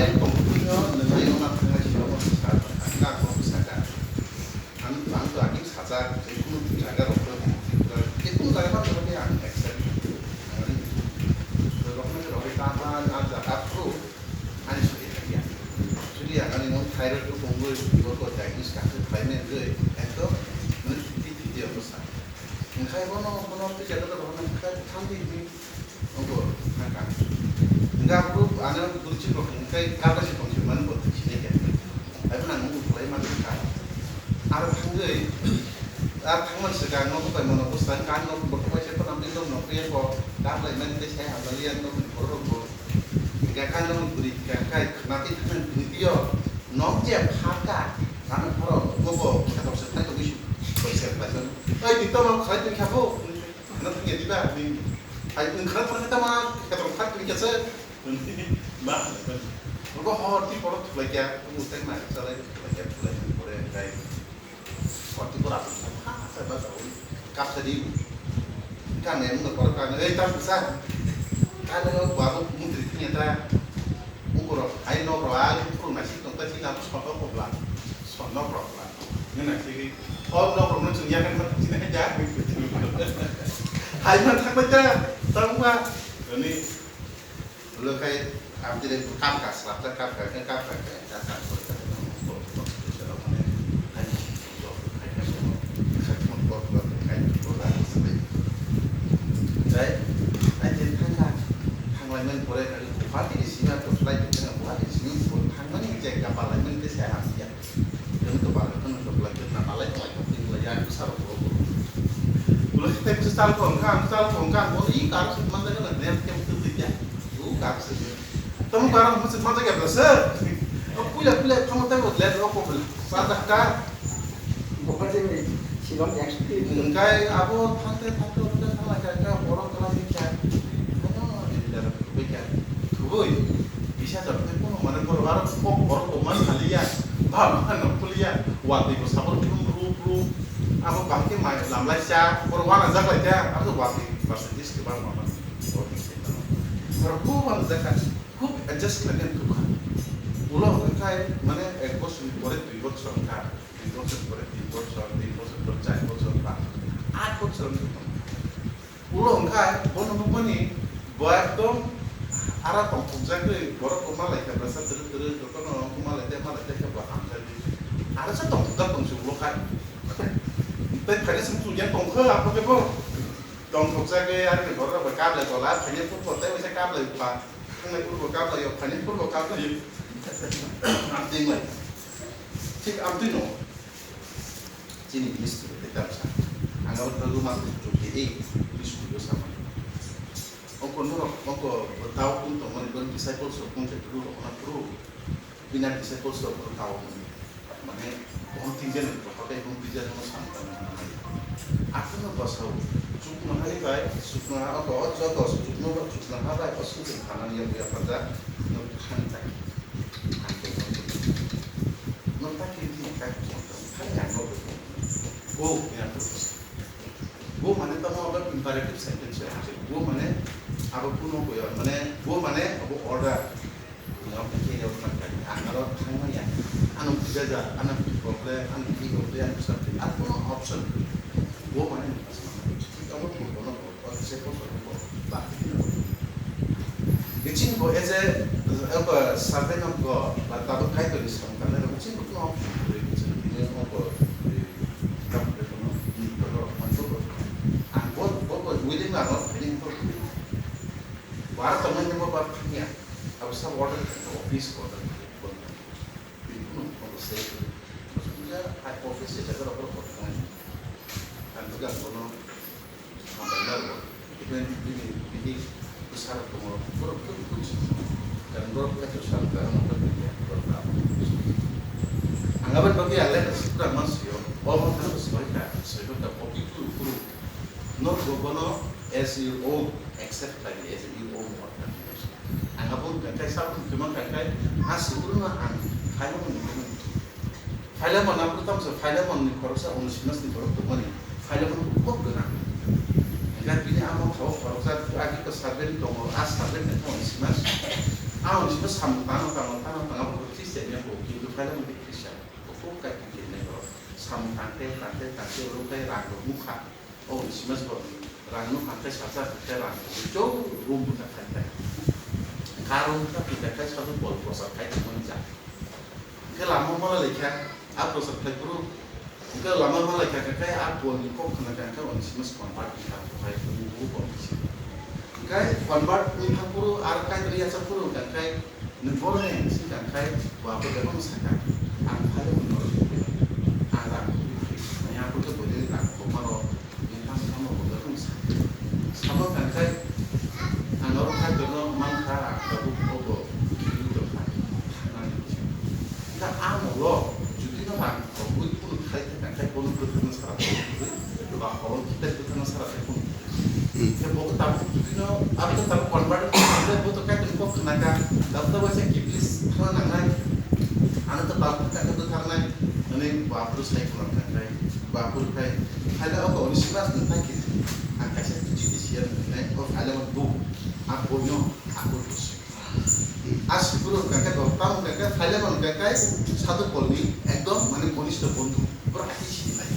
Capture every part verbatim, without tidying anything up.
Tongthokno nwnai wngma thangnai sino mo sa, ang kok bwsa kha. Ang, ang to agini sajak, je kunu jaga rok, je kunu jaga ma tongthokni ang accept. Ang ani rokno rok ta ma na jaga pro ani suri kha ya. Jodi ang ani non thyroid ko kongoi, ko ko diagnose ka khlai men joi, ekto, mane, fifty fifty ang sa. Hingkhai bono, bono twi jaga rok no hingkhai thanti ni. Obo, nang kang. Hingke abo ano guru chini rok hingke kata si tong si mani bo twi sini ke. Ai bo nang nung kulai mani ka. Aro thangwi, a thangman swkang no bukai mano bwsang kan no bo bai se panam din dong no priya ko. Kam lai mani tei sai hamdali yang no borok bo. Hingke kan no guri hingke kai khna tei thangman guri tio. Nok je phaka. Ano phoro bo bo khatok se phai tong si. Bai se phai tong. Ai di to nok khai tong kha bo. Ano thangya diba ni. Hai wngkha thangkha tama khetro khat wngkha se. Ba. Bo hor ti poro thulai kya, bo teng na chalai thulai kya, thulai kya pore kai. Hor ti pora ha sa ba sa oi. Kap sa di. Ka ne mo poro ka ne ta sa. Ka ne ba bo mutri thangya ta. Bukurok hai nokrok a bukurok naisik tongkha, chini abo sodok kobla, sodok rok la. Nini naisik, o nokrok no chwng yakan ma chini hai ja. Hai ma thangbai ta, tangma. Ani, ulo khai, ang tini kam ka slap ta, kam ka, kam ka, kam ka, kam ka, kam ka, kam ka, kam ka, kam ka, Tei, tei je thangkha, thanglai mani pore kha, Guwahati ni simi to flight ni thangkha, Guwahati ni simi bo thangmani je gapalai mani tei se hamya. Kunu to baro kunu to flight na palai to lai to tin lai ya saro ko. Ulo tei se sal ko ka, sal ko ka, bo i kar se man da na ne ke tu ya. U kar se. Tamo kar mo se man da ya se. O puila puila tamo tei bo le ro ko bela. Sa da ka. Buphar jeni Shillong experience. Hingkai abo thangte thangte thangte thangla kha kha borok kwlai kha. Ano leader bai kha. Thubui bisa jok te kono mane borok aro kok borok ko man khali ya. Ba ma no khuli ya. Watwi bo sabor rum ru ru. Abo bangke mai lamlai cha borok wana jaklai kha. Abo watwi percentage ke bang ma ma. Borok ko wana jakha. Khub adjust khlai khe thukha. Ulo hwnkhe khai mane ek bosor ni pore dui bosor wngkha. Dui bosor pore tin bosor, tin bosor pore char bosor, panch bosor, aat bosor wngkha. Ulo hwnkhe bono nukmani bo ekdom ara tongthokjagwi borok ko malai khe bwsa twrwk twrwk jotono ko malai tei malai tei khe bo hamjagwi. Aro se tongthokjak tongsi ulo khai. Tei phaikhe se muchungya tongkha aphuru khe bo. Tongthokjagwi aroni borok rok bai kablai tola, phainai purbo tei waisa kablai pha, thangnai purbo kablai o, phainai purbo kablai o. Amtwi wng lai. Thik amtwi no. Chini history tei tamsa. Ang abo thangwi ma kuchuk di, history o sama. Ongko norok, ongko tao kung tongmani, disciples rok kung khe phuru rok na phuru. Bini disciples rok phuru tao kung. Mane, bohon tinggen rok hatai bohon tinggen rok samtang manai. Akhirno bwsao chuknohai bai, chuknoha, o joto chuknoha bai, o sujung khanani yabu yapharjak, no thani thani. Ang tongmani. No thani thani thani thani ang no. Bo, ya. Bo mane tamo abo imperative sentence ya. Bo mane abo kuno boya, mane bo mane abo order. Yang khe yang makai. Ang aro thangmaya. Ano puja ja, ano problem, ano ki problem, ano something. Ano kono option. Bo mane amo ko kono ko se ko ko ba. Kecil bo ese apa survey no ko ba tabuk kai to disam karena kecil bo no option. Kecil ini ko ko. Ang bo, bo, bo, willing na no, willing to. Wara to nang mo ba thangya. Abo sa order to office order. Bini kuno ko se. Puja hai office se jaga ro ko ko. Ang to ga kono hambai na ro. Even bini, bini besar ko mo. Ko ko ko. Kan ro ka to sa ka mo ko. Ang aban bagi ale ka sukra mas yo. O mo ka so ka. So ka ko ki ku ku. Norok bono as your own accept khlai di, as your own order. Ang abo hwnkha khe, saboni hwnkhe mankha khe, a Subraiyung no ang Philemon ni hwnwi. Philemon abo tamo se Philemon ni khoroksa Onesimus ni borok tongmani. Philemon bo kok gwnang. Hwnkhe bini amo thago khoroksa agi ko servant tongo, a servant ni khe Onesimus. A Ang sino samung tangma tangma tangma tangma bo Christian ya bo, kintu phaila mungkhe Christian. Bo kok kai kintu nai bo samung tangte tangte tangte oro kai rang rok nukha. O Onesimus bo rang nukha khe sacha khe rang rok chou room bwkha khai khai. Kha room bwkha khai khai sadu bol prosad khai tongmani ja. Hingke lama mala lekha, a prosad khai phuru. Hingke lama mala lekha khe kai a Paul ni kok khna kha khe Onesimus convert wngkha, hai phuru bo Onesimus. Hingke convert wngkha phuru, ar kai twi yacha phuru hingka kai nwng boro ne singka kai wa bo debo saka. Ang phai mo nor. Ang rang phuru phai. Ani a phuru bo de rang ko maro. Ni ham ham bo de sa. Sabo hingka kai ang oro khai tono man kha, ang tabuk obo kiri to kha. Thangna ni. Hingke a molo jodi no rang rok bui phuru khai khai khai bono bwthangna sara khai khai ba horo kitai bwthangna sara khai phuru. Hingke bo tabuk jodi no abo tabuk convert khai bo to kai tong kok khna kha tabuk tabuk se kiblis thangna nangnai. Ano to bapur khai khai bwtharnai. Ani bapur sai kulang khai khai bapur khai khai da oko Onesimus nang khai kiri. Ang kaisa chiti siya nai o khai da bo a bono a bono. A sikuru hwnkha khe bo tamo hwnkha khe Philemon hwnkha khe Sadhu Paul ni ekdom mane gonisto bondhu, borok hai sinai.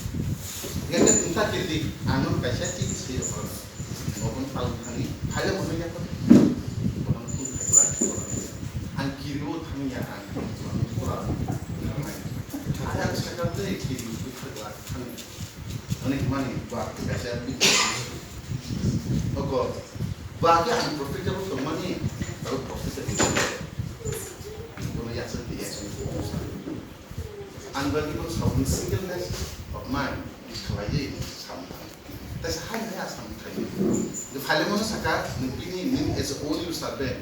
Hwnkha khe nwng ta kiri di, ang nono kaisa chini swi rw phano. Bo bono tal thani Philemon no yakho. Bono phone khai kla. Ang kiri o thani ya ang. Bono pura. Ang sakha de kiri o thani. Ani hwnmani ba kaisa oko ba khe ang profitable tongmani, aro profitable. Bono yasa di yasa ni ko sa. Ang ba khe bono saboni singleness of mind khlaiwi samthang. Tei sa hai hai asam khlaiwi. Philemon saka, "Nwng bini, nwng as a own your servant,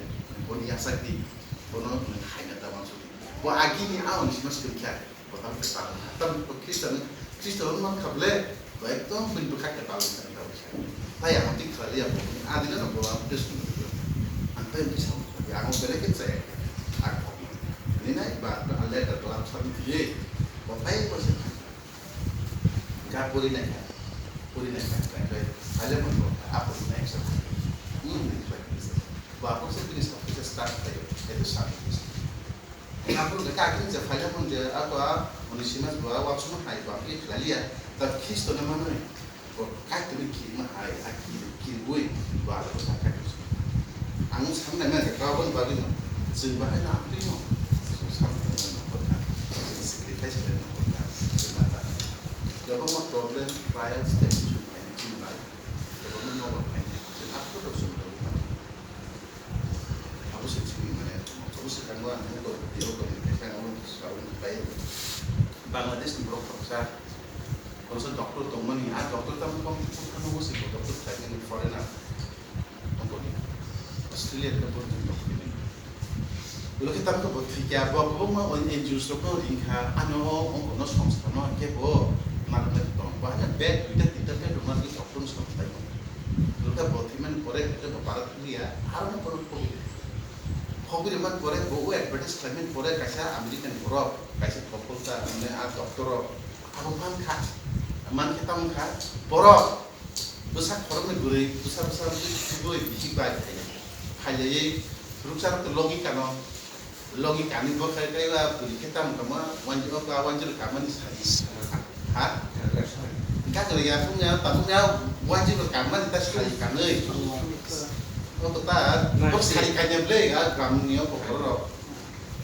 bono yasa di, bono nwng hai na da wansuk di." Bo agini a Onesimus kwrwikha. Bo tamo khe palwng kha. Tamo khe Khristo no, Khristo no man kha ble, bo ekdom bini bwkha khe palwng kha, tamo khe. Tai ang twi khlai ya, bo ni adila no bo ang test ni. Ang tai twi sam kha, ang belai khe chaya kha. Ang kok ni. Ni nai ba, ba letter bo ang sam ni ye. Bo tai bo se kha. Ga puri nai kha. Puri nai kha, kha, kha. Ale mo ko, a puri nai sa. Ni ni khlai ni sa. Bo ang se bini sa, sa start khlai. Eto sa. Abo hwnkha khe, agini je Philemon je, abo a Onesimus bo a uansukma hai ba khe khlai liya, ta Khristo no manwi bo Kaitorni kirima hai, a kir-, kirwi bo aro bwsa Kaitor se. Ang saknai man khe, aboni bagwi no chwng bahai no amtwi no chwng saknai man no hor kha, chwng sacrifice khlai no hor kha, chwng ma ta. Kwbangma problem, trials, temptation phainai chini bai, kwbangma nobar phainai, chwng aphuru rok chwng tongwi mano. Abo se chini mane, abo se kango ang mukor, tei o kok ni khe ang abo swrwng pai. Bangladesh ni borok khoroksa, khoroksa doctor tongmani, a doctor tamo tong, tamo bo se doctor khlaimani foreigner, tongmani. Australia ni borok tong tongmani. Ulo khe tamo bo thikya, bo kwbangma N G Os rok no ringkha, ano o, o, no songsta no, khe bo, narwknai tong, bo hanya bed, duita, tinta bed rok ma, doctor no songsta tong. Ulo khe bo thwimani pore, khe bo para thangya, aro no borok thogwi. Khobwi rwmani pore bo o advertise khlaimani pore kaisa American borok, kaisa doktor ta, mane a doctor rok abo man kha, man khe tamo kha borok bwsa khoroknwi bwrwi bwsa bwsa bwswi bisi bai phailaiwi ruksa rok logi kano, logi kani bo khai khai ba bwrwi khe tamo kha ma wanjwk o ka wanjwk kamani sadi. Ha? Gajor ya, phung ya, tabuk ya, wajib kamani ta sari kanwi. O to ta, bo sari kanya ble, a gram ni o kokoro rok.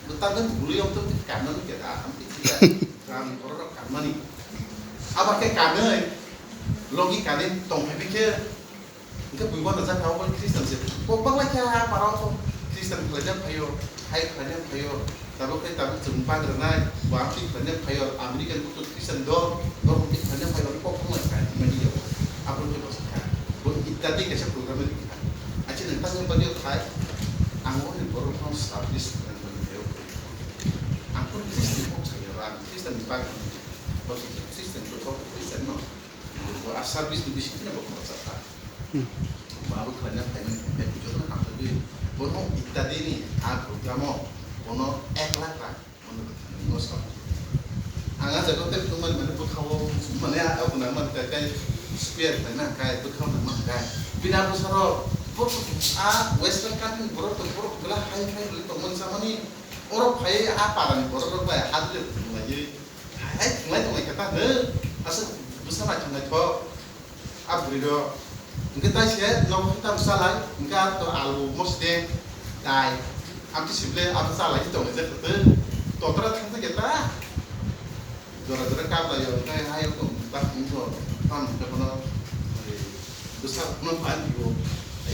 Bo ta ben bulu yom to kamani ke da, am ti ya, gram ni kokoro rok kamani. Aba ke kanwi, logi kanwi tong phabi ke, Hingke buibo no jaka obo Christian se. Kok bangla khe ha para o Christian khlaina phaio, hai khlaina phaio. Tabuk khe tabuk chwng bagranai, bo amtwi khlaina phaio, American buktwi Christian dol, dol amtwi khlaina phaio, kok bangla kha, media o. Abo khe bo sakha. Bo ittadi kaisa program ri kha. Achi nang tangni bagwi khai, ang o ni borok no service khlaina phaio. Ang khe Christian kok saya, ang Christian ni bagwi. Bo Christian, bo Christian no. Bo a service ni bising khe bo khoroksa kha. Hmm. Bo abo khlaina phaimani khe jotono hamjagwi bono ittadi ni a program o bono ek lakh rang bono bwthangwi no sa. Ang a jaga tei phunukmani mane bwkhao mane a nang man kai kai spare khlaina kai bwkhao nang man kai. Bini a bwsaro Borok a western country ni borok to borok bela hai khai bela tongmani samani. Oro phai a parani borok rok bai hadle tonglaio. Hai thanglai tonglai khe ta hwno. Aswk bwsa naithok naithok a bwrwi rok. Hwnkhe tai se nogo khe tamo chalai, hwnkhe a to alu mosde dai. Amtwi sible abo chalai tonglai jak khe. Totra thangsa khe ta. Jora jora kap lai yo, hwnkhe hai tong ta hwnkhe tamo hwnkhe bono bwsa no phan yo.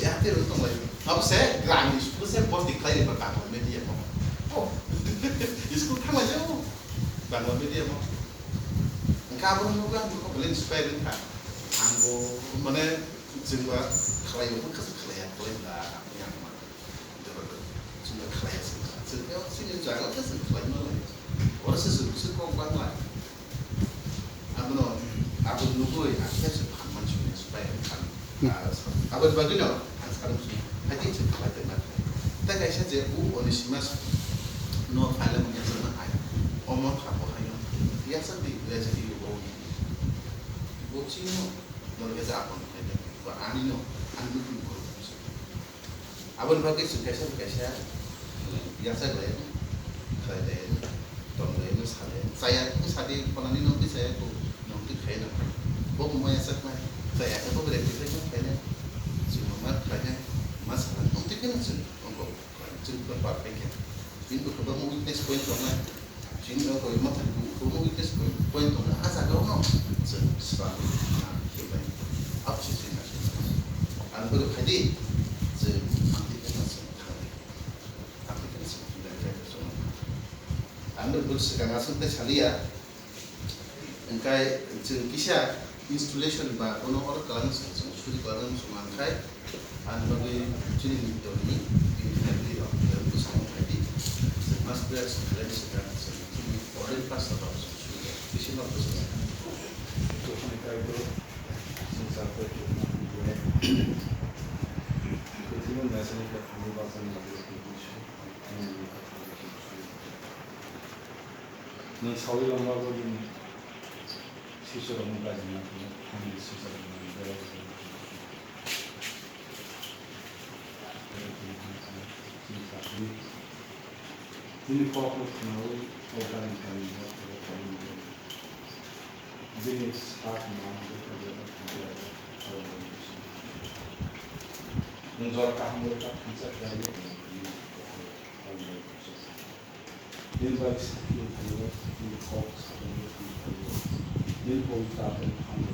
Ya te ro tonglai. Abo se gram ni school se post khlai ba Bangla medium o. Oh. School thanglai jak. Bangla medium o. Hwnkhe aboni nukha ang kok belai inspire wngkha. Angbo mane chwngba khlai-o, khe khlaiya, khlai da, yang ma. Jora jora chwngba khlaiya se wngkha. Chwng khe chini jaga khe chwng khlai ma lai. Oro se chwng kisa kok bang lai. Abono, abo nugwi, ang khe se phan man sini inspire wngkha. Hmm. Ah, aboni bagwino ang sakno sini, hai tei se khlai tongna khlai. Tei kaisa je u Onesimus no phaila manya chwngno hai. Omo kha bo hai no. Yasa di, yasa di, bo. Bo chino, no le ja apon khai da. Ba ani no, ani no kun ko. Aboni bagwi chwng kaisa kaisa, eh, yachak lai, khlai lai, tong lai, sa lai. Chaya khe sa di, khonani no twi chaya ko, no twi khai na. Bo mo yachak nai, chaya khe bo belai twi khai khai na. Chwng ma khai na, ma sa na, no twi khai na chwng, ongko, chwng ko pa khai khe. Bini bukhuk o weakness point tongnai. Chini o koi ma thang bu ko weakness point, point tongnai. A jaga o no chwng sra na khe bai. Ap si si na. Ang bo khai di. Chwng ang ti na chwng khai. Ang ti na chwng khai. Ang bo swkang aswk tei saliya. Hwnkhe chwng kisa installation ba bono order kwlangma chwng, chwng suri kwlangma chwng mankhai, ani bagwi chini tongni bini family rok bwskango phaidi, chwng mas prayer chwng khlaina swkang chwng chini order pastor rok chwng suri ya, bisingo bwskango. Chwng kaitor chwng sakhe chwng kaitor. Pwthwini naisani kathangni bachani bagwi chwng suri. Nwng saui lama bo nini sisurokno gajina phano, ani sisurokno belai khe chini sakni, nini kokno khnaui o gani gani no bini sak man nwng jora kaham bai kha thansa khlai. Nini bai sakni thani, nini kok sakni thani, nini kok ta thani thani.